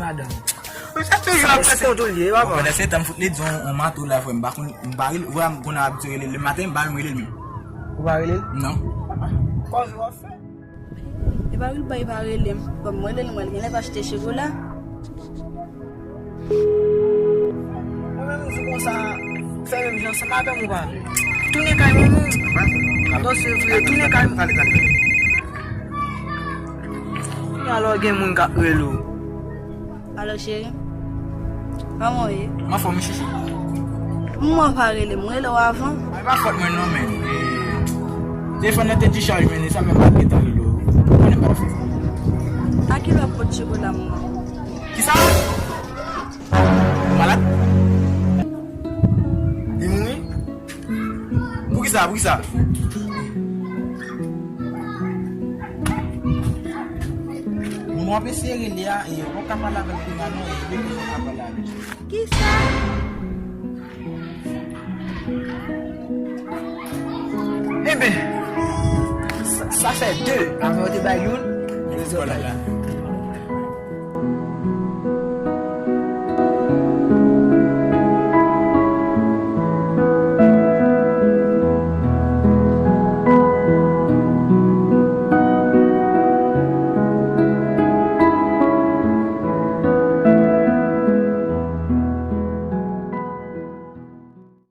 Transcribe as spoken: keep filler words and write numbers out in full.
Madanm. Sa toujou ap fè kontou l ye, papa. Pandan se tan, m fout li di yon, yon mato la, frè m. M pa konn, m pa rele, vwala, m konn abitye rele l le maten, m pa menm rele l menm. Ou pa rele l? Non. Kòz w ap fè? E pa rele, e pa rele m. Bon, m rele l, mwen, genlè pa achte chokola. Mwen menm, jou konsa, fè menm jan, se madanm ou pa. Tounen kay mwen, non. Atò, se vre, tounen kay mwen. Talè, talè, talè. Alò, gen moun k ap rele w. Alo, cheri. Kòman w ye? M anfòm, wi, chouchou. Mwen pa rele m, rele w avan. Ay, pa fòt mwen non, men. E, telefòn nan te dichaj, men e sa fè m pa gentan rele w. Konnen m pa t fè sa. A kilè w ap pot chokola m nan? Kisa? Ou malad? Li mouri? Poukisa? Poukisa? Moun w ap eseye rele a, e, ou ka pale avè l kounya non, e, li menm ou ka pale avè l. Kisa? Enben, sa, sa fè de. Avan yo te bay youn, yo te bay.